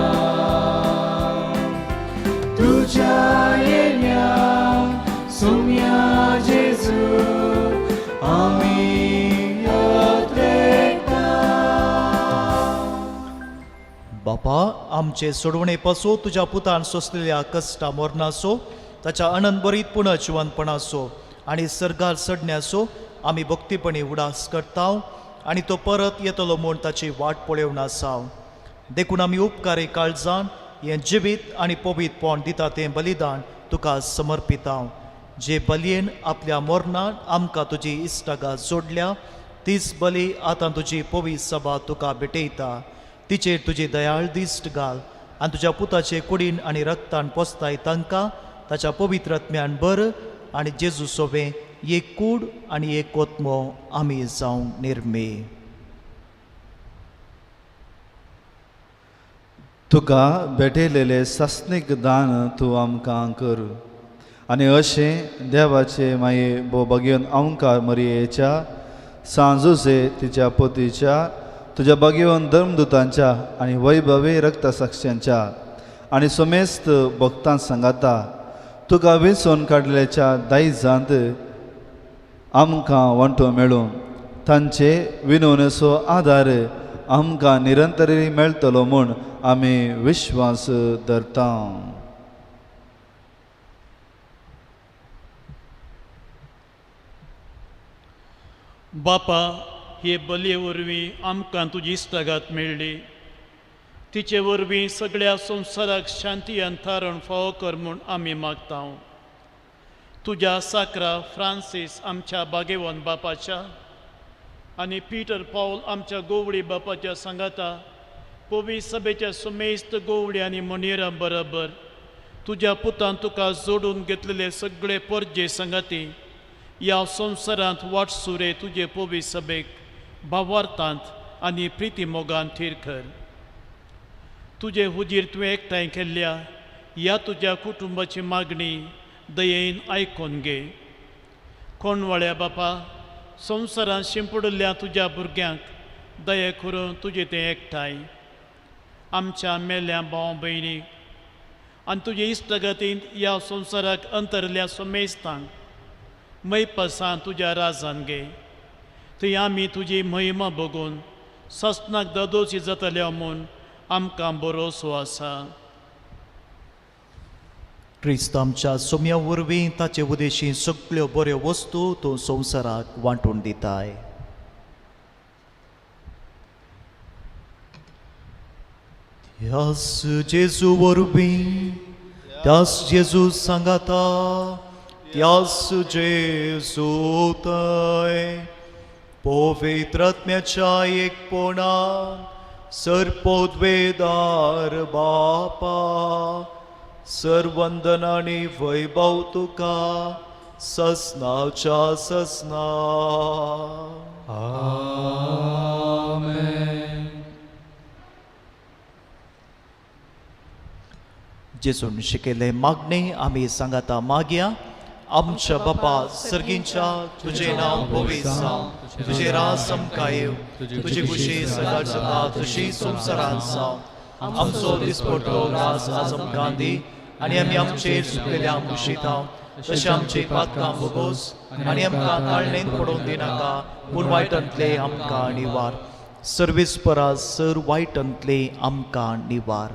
बापा, आमचे सोडवणे पासून तुज्या पुतान सोंसलेल्या कश्टा मरणाचो, ताच्या अनंत बरीत पुनर्जिवंतपणाचो आनी सर्गार चडण्याचो आमी भक्तीपणी उडास करता आनी तो परत येतलो म्हूण ताची वाट पळोवन आसा. देखून आमी उपकारी काळजान हें जिवीत आनी पवित्रपण दिता तें बलिदान तुका समर्पिता. जे बलयेन आपल्या मरणान आमकां तुजी इश्टागात जोडल्या तीच बली आतां तुजी पवित्र सभा तुका भेटयता. तिचेर तुजी दयाळ दिश्ट घाल आनी तुज्या पुताचे कुडीन आनी रक्तान पोसताय तांकां ताच्या पवित्र आत्म्यान बर आनी जेजू सोबें एक कूड आनी एक कोतमो आमी जावंक निर्मे. तुका भेटयलेले सासणीक दान तूं आमकां कर आनी अशें देवाचे माये भो बागेवन आमकां मरियेच्या सांजुसे तिच्या पोतीच्या तुज्या बागेवन धर्मदुतांच्या आनी वैभवी रक्तसाक्षांच्या आनी समेस्त भक्तां सांगाता तुका वेंचून काडलेच्या दायजांत आमकां वांटो मेळूं. तांचे विनवणेचो आदार आमकां निरंतरी मेळटलो म्हूण आमी विश्वास धरता. बापा, हे बलये वरवीं आमकां तुजी इश्टागात मेळ्ळी. तिचे वरवीं सगळ्या संवसाराक शांती आनी थारण फावो कर म्हूण आमी मागता. तुज्या साकरा फ्रांसीस आमच्या बागेवन बापाच्या आनी पीटर पावल आमच्या गोवळी बापाच्या सांगाता पवी सभेच्या सुमेस्त गोवळी आनी मनेरा बरोबर तुज्या पुतान तुका जोडून घेतलेले सगळे परजे सांगाती ह्या संवसारांत वाटसुरे तुजे पवी सभेक भावार्थांत आनी प्रिती मोगान थीर कर. तुजे हुजीर तुवें एकठांय केल्ल्या ह्या तुज्या कुटुंबाची मागणी दयेन आयकून घे. कोणवाळ्या बापा, संवसारांत शिंपडिल्ल्या तुज्या भुरग्यांक दया करून तुजें तें एकठांय आमच्या मेल्या भाव भयणीक आनी तुजे इश्टगतींत ह्या संवसाराक अंतरल्या समेस्तांक मैपसान तुज्या राजान घे. थंय आमी तुजी महिमा बघून ससनाक ददोशी जातल्या म्हूण आमकां भरोसो आसा. क्रिस्त आमच्या सोम्या वरवीं ताचे उदेशी सगळ्यो बऱ्यो वस्तू तूं संवसाराक वांटून दिताय. त्यास जेजू वरवीं, त्यास जेजू सांगाता, त्यास जेजू थंय पवित्र आत्म्याच्या एकपणान सर्पोद्वेदार बापा सर्वंदन आनी वैभव तुका ससनाच्या ससना. आमेन. जेजून शिकयल्ले मागणे आमी सांगाता मागया. आमच्या बापा सर्गींच्या, तुजें नांव पवित्र जावं, तुजें राज आमकां येवं, तुजी खुशी सदांच जाता तशी संवसारांत जावं. आमचो दिसपट्टो राज आज आमकां दी आनी आमी आमचेर चुकलेल्या मुशिता तशें आमची पातकां भोगोस आनी आमकां ताळणेंत पडोवन दिनाका, पूण वायटांतले आमकां निवार. सर्वेस्परा सर वायटांतले आमकां निवार.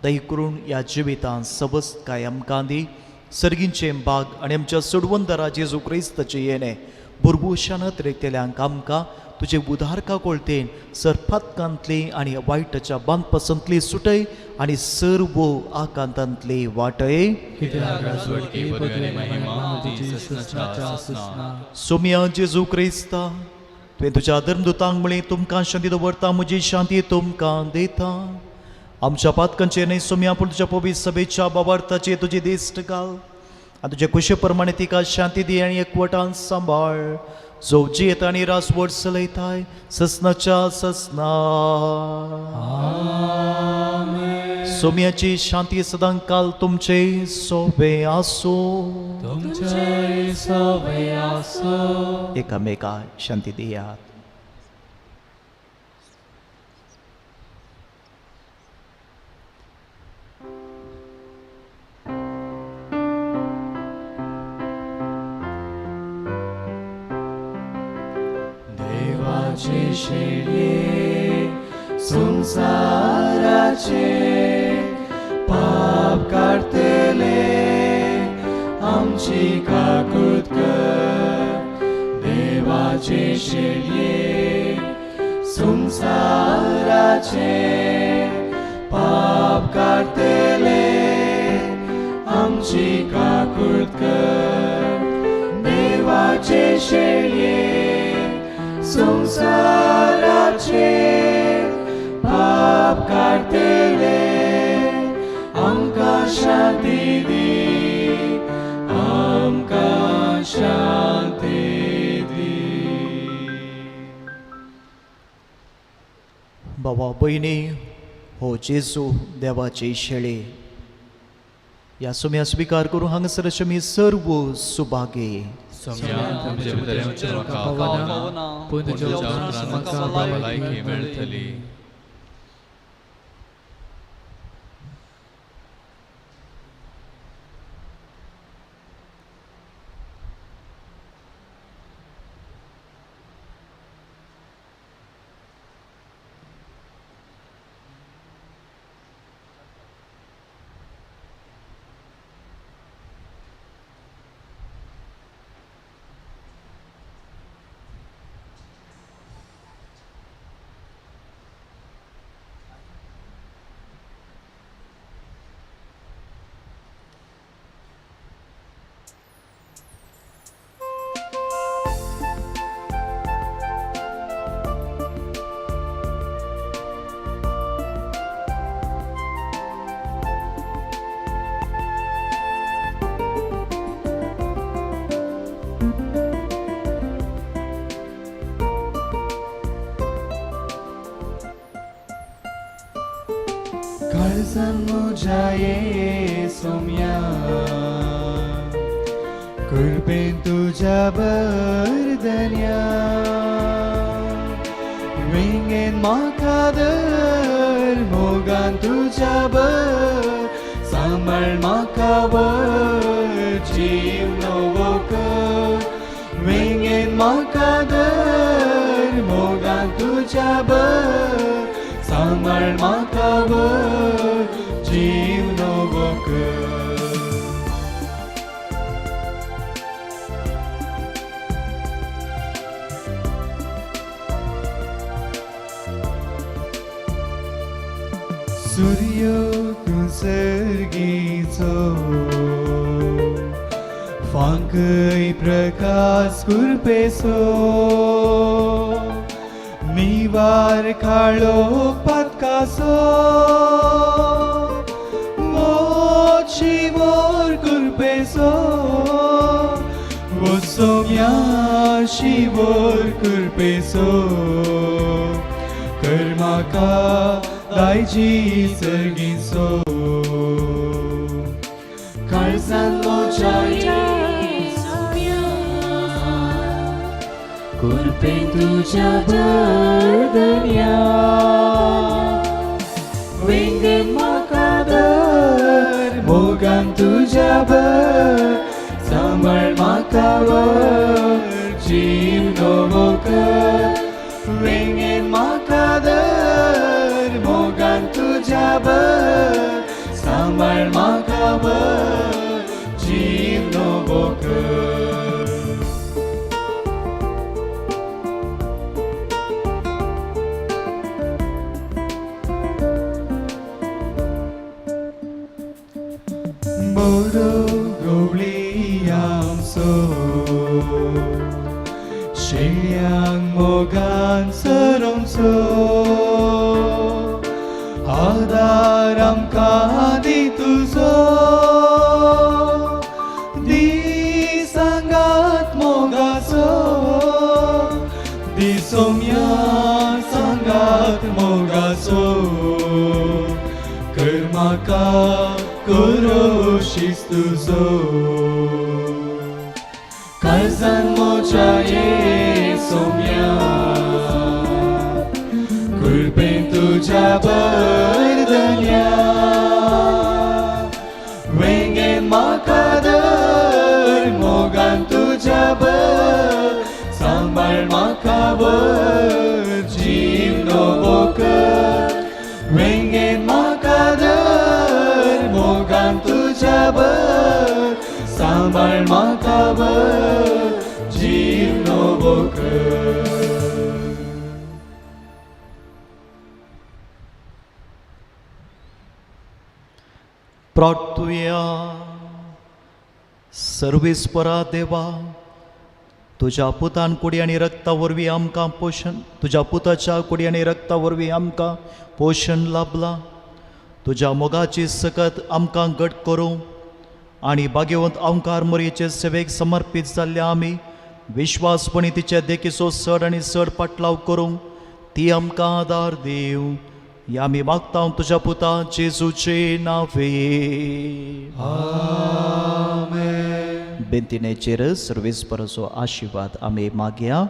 दया करून ह्या जिवितांत सबस्तकाय आमकां दी. सर्गींचे बाग आनी आमच्या सोडवंदरा जेजू क्रिस्ताचें येणें भुरभुशानत रेखतल्यांक आमकां तुजे उदारका कोळतेन सरपातकांतली आनी वायटाच्या बांदपासांतली सुटय आनी सर्व आकांतांतली वाटय. सोम्या जेजू क्रिस्ता, तुवें तुज्या धर्मदुतांक म्हळें, तुमकां शांती दवरता, म्हजी शांती तुमकां दिता. आमच्या पातकांचेर न्हय सोम्या, पूण तुज्या पवित्र सभेच्या बाबार्थाचेर तुजी दिश्ट घाल आनी तुजे कुशे प्रमाणे तिका शांती दी आनी एकवटान सांबाळ. जो जियेता आनी रासवट चलयताय ससनाच्या ससना. सोम्याची शांती सदां काल तुमचे सोबे आसूं. तुमचे सोबे आसूं. एकामेका शांती दियात. देवाचे शेळये संवसाराचे संसाराचे पाप काडटले आमची काकूत कर देवाचे शेळये संसाराचे पाप काडटले आमची काकूत कर देवाचे शेळये संसाराचे पाप काडटले आमकां शांती दी आमकां शांती दी. बाबा भयणी, हो जेजू देवाची शेळी ह्या सुम्या स्विकार करूं हांगासर आमी सर्व सुभागी. सोम्या, तुमचे भितर येवचें म्हाका पावना, पूण तुज्या तुज्या उपरांत उपरांत म्हाका म्हाका भलायकी भलायकी मेळटली. काळजान म्हज्या ये सोम्या कृपेन तुज्या बरदन्या वेंगेन म्हाका धर मोगान तुज्या बर सांबाळ म्हाका वर जीव नवो कर वेंगेन म्हाका धर मोगान तुज्या बर सांबाळ म्हाका वर जीव नवो कर. सूर्य तूं सर्गीचो फांकय प्रकाश कुरपेसो निवार काळो पातकासो मोची मोर कुरपेसो वो सोम्या शिवोर कुरपेसो कर म्हाका दायजी सर्गीचो काळजान म्हज्या कृपेन तुज्या बरदन्या वेंगेन म्हाका धर मोगान तुज्या बर सांबाळ म्हाका वर जीव नवो कर वेंगेन म्हाका धर मोगान तुज्या बर सांबाळ म्हाका वर जीव नवो कर. बरो गवळी आमचो शेळयांक मोगान सरोमचो आदार आमकां दी तुजो दी सांगात मोगाचो दी सोम्या सांगात मोगाचो कर म्हाका करोशीस तुजो काळजान म्हज्या ये सोम्या कृपेन तुज्या बरदन्या वेंगेन म्हाका धर मोगान तुज्या बर सांबाळ म्हाका वर जीव नवो कर वेंगेन म्हाका सांबाळ म्हाका भर जीव नवो कर. प्रार्थुया. सर्वेस्परा देवा, तुज्या पुतान कुडी आनी रक्ता वरवीं आमकां पोशण, तुज्या पुताच्या कुडी आनी रक्ता वरवीं आमकां पोशण लाभलां. तुज्या मोगाची सकत आमकां घट करूं आनी भाग्यवंत अंकार मोरयेचे सेवेक समर्पीत जाल्ल्या आमी विश्वासपणी तिचे देखीचो चड आनी चड पाटलाव करूंक ती आमकां आदार दिवं. ह्या आमी मागता तुज्या पुता जेजूचे नांवे. बेंतिनेचेर सर्वेस्पराचो आशिर्वाद आमी मागया.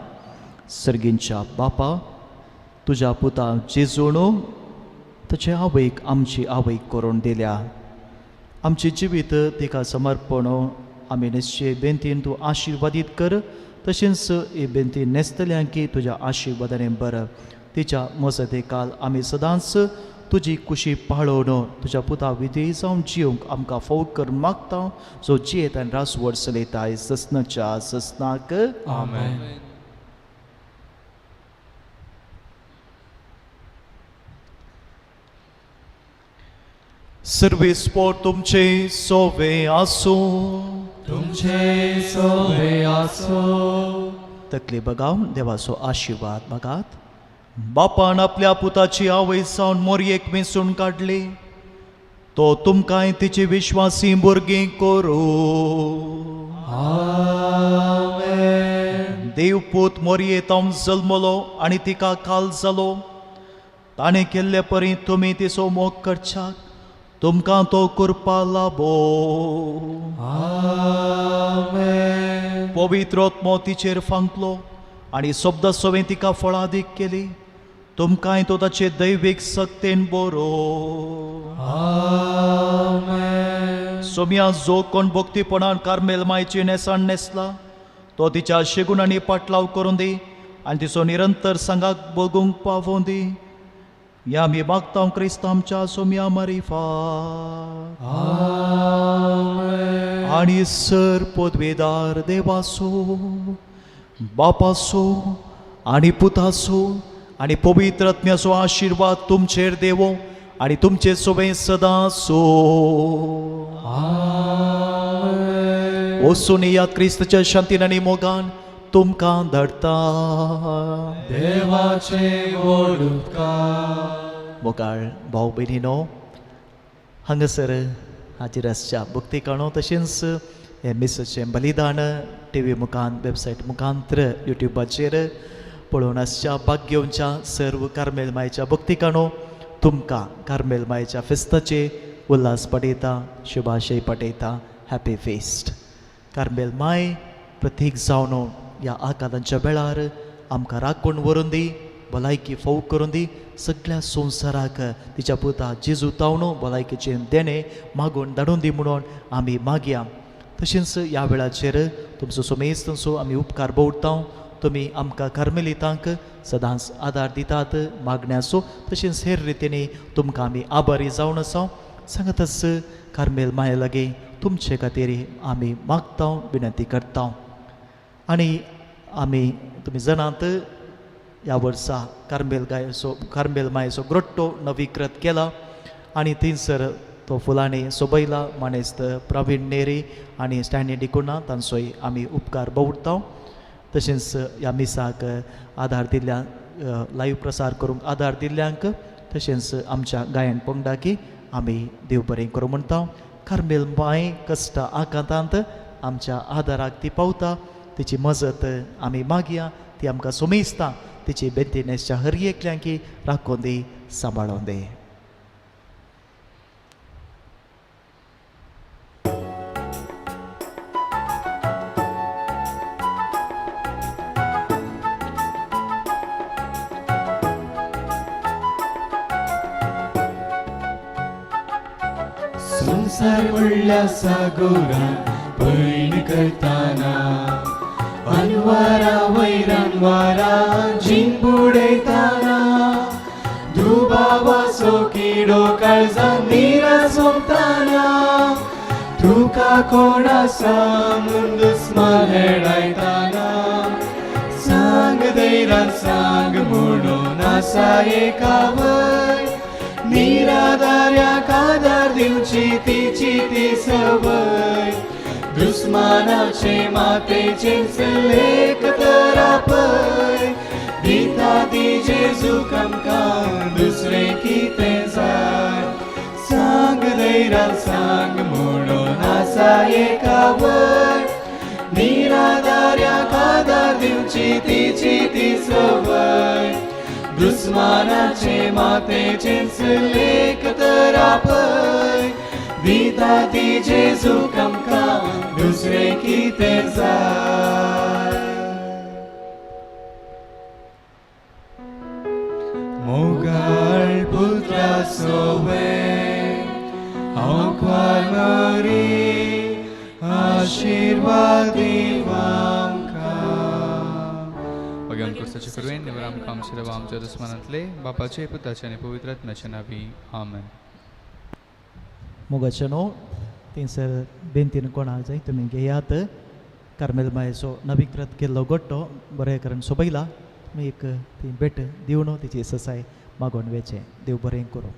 सर्गींच्या बापा, तुज्या पुता जेजून तुजे आवयक आमची आवयक करून दिल्या. आमचें जिवीत तिका समर्पण आमी निश्चय बेंतीन तूं आशिर्वादीत कर. तशेंच ही बेंती न्हेसतल्यांकी तुज्या आशिर्वादाने बर. तिच्या मजते काल आमी सदांच तुजी कुशी पाळोवन तुज्या पुता विधेय जावन जिवंक आमकां फोव कर मागता, जो जियेत आनी रासवड चलयताय ससनाच्या ससनाक. आमेन. सर्वेस्पोर तुमचे सोवे आसूं. तुमचे सोवे आसो. तकली बगावन देवाचो आशिर्वाद मागात. बापान आपल्या पुताची आवय जावन मोरयेक वेंचून काडली, तो तुमकांय तिची विश्वासी भुरगीं करूं. देवपूत मोरयेतावन जल्मलो आनी तिका काल जालो. ताणें केल्ले परी तुमी तिचो मोग करच्याक तुमकां तो करपा लाबो. पवित्र आत्मो तिचेर फांकलो आनी शब्द सवें तिका फळादीक केली. तुमकांय तो ताचे दैवीक सक्तेन बरो. सोम्या, जो कोण भक्तीपणान कार्मेल मायची न्हेसण न्हेसला तो तिच्या शेगुणांनी पाटलाव करूं दी आनी तिचो निरंतर सांगाक बगूंक पावों दी. ह्या आमी मागता क्रिस्त आमच्या सोम्या मारिफात. आनी सर पदवेदार देवासो, बापासो आनी पुतासो आनी पवित्र आत्म्याचो आशिर्वाद तुमचेर देवो आनी तुमचे सोबे सदां सो. वचून या, क्रिस्तच्या शांतीन आनी मोगान तुमकां धाडटा. देवाचे व्हड उपकार. मोगाळ भाव भयणीनो, हांगासर हाजीर आसच्या भक्ती काणो, तशेंच हें मिसाचें बलिदान टी व्ही मुखान, वेबसायट मुखांत्र, युट्युबाचेर पळोवन आसच्या भाग घेवच्या सर्व कार्मेल मायच्या भक्ती काणो, तुमकां कार्मेल मायच्या फेस्ताचे उल्हास पडयता, शुभाशय पडयता. Happy feast. कार्मेल माय प्रतीक जावन ह्या आकादांच्या वेळार आमकां राखून व्हरून दी, भलायकी फोव करून दी. सगळ्या संवसाराक तिच्या पुता जेजू तावन भलायकेचें देणें मागून धाडून दी म्हणून आमी मागया. तशेंच ह्या वेळाचेर तुमचो सोमेस्तंचो आमी उपकार बोवता. तुमी आमकां कार्मेलितांक सदांच आदार दितात मागण्याचो, तशेंच हेर रितींनी तुमकां आमी आभारी जावन आसा. सांगतच कार्मेल माये लागीं तुमचे खातीर आमी मागता, विनंती करता. आनी आमी तुमी जाणात, ह्या वर्सा कार्मेल गायचो, कार्मेल मायेचो ग्रोट्टो नवीकृत केला आनी थंयसर तो फुलांनी सोबयला. मानेस्त प्रवीण नेरी आनी स्टॅनली डिकुना तांचोय आमी उपकार बोवडता. तशेंच ह्या मिसाक आदार दिल्ल्या, लायव्ह प्रसार करूंक आदार दिल्ल्यांक, तशेंच आमच्या गायन पंगडाकी आमी देव बरें करूं म्हणटा. कार्मेल माय कश्ट आकांतांत आमच्या आदाराक ती पावता. तिची मजत आमी मागया. ती आमकां सोमेसता. तिची बेंतीनेसच्या हर एकल्यांकी राखोन दी, सांबाळोन दी. संवसार म्हणल्या सागोरान पयण करताना, अनवारा वैरान वारा जीण बुडयताना, दुबावाचो किडो काळजान निरास सोंपताना, तूं तुका कोण आसा म्हूण दुस्मान हेडायताना सांग धैर्यान सांग म्हणून आसा एकावय निराधाऱ्याक आदार दिवची तिची ती संवय दुस्मानाचे मातेचेच लेख तर आपय दिता ती जेजूक आमकां दुसरें कितें जाय सांग धैर्यान सांग म्हणून आसा एकावय निराधाऱ्याक आदार दिवची तिची ती संवय दुस्मानाचे मातेचेच लेख तर आपय दिता ती जेजूक आमकां दुसरें कितें जाय मोगाळ पुत्रा सोवे हांव मरी आशिर्वाद दिवांका भगवान क्रिस्ताचे कृपेन देवर आमकां आमच्या देवा आमच्या दुस्मानांतले बापाचे पुताचे आनी पवित्र आत्म्याच्या नांवी आमेन. मोगाचें न्हू थंयसर बेंतीन कोणाक जाय तुमी घेयात. कार्मेल मायेचो नवीकृत केल्लो गोट्टो बरें करून सोबयला. तुमी एक ती भेट दिवन तिची ससाय मागोवन वेचें. देव बरें करूं.